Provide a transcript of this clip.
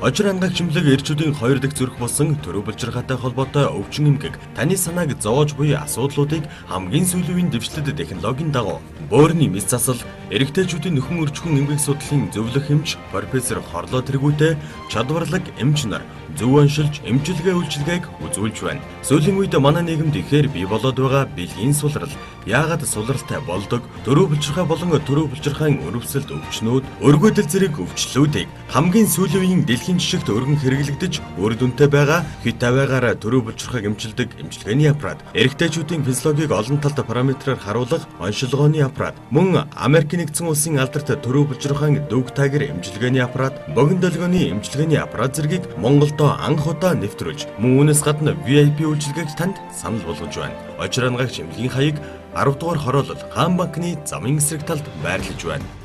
Очир ангаг чимлэг эрчүүдийн хоёр дахь зүрх болсон төрөв булчирхаатай холбоотой өвчин эмгэг таны санааг зовоож буй асуудлуудыг хамгийн сүүлийн үеийн дэвшлэлт технологийн дагуу бөөрийн мэс засал, эрэгтэйчүүдийн нөхөн өрчхөн эмгэг судлалын зөвлөх эмч профессор Хорлоо Тэргүүтэй чадварлаг эмч нар зөв оншилж эмчилгээ үйлчилгээг үзүүлж байна. Сүүлийн үед манай нийгэмд ихээр бий болоод байгаа бэлгийн сулрал яагаад сулралтай болдог, төрөв булчирхай болон төрөв булчирхайн өрөвсөлт өвчнүүд, өргөдөл зэрэг өвчлүүдийг хамгийн сүүлийн үеийн дэлхийн жишгт өргөн хэрэглэгдэж үр дүнтэй байгаа хит тавиагаараа төрөв булчирхайг эмчилдэг эмчилгээний аппарат, эрэгтэйчүүдийн физиологийг олон талд параметраар харуулах оншилгооны аппарат, мөн Америкийн нэгдсэн улсын алдарт төрөв булчирхайн дүүг тагер эмчилгээний аппарат, богино долгионы эмчилгээний аппарат зэргийг Монголдо анх удаа нэвтрүүлж, мөн үүнээс гадна VIP үйлчилгээг танд санал болгож байна. Очир ангагч эмнэлгийн хаяг 10 дугаар хороолол Хаан банкны замын эсрэг талд байрлаж байна.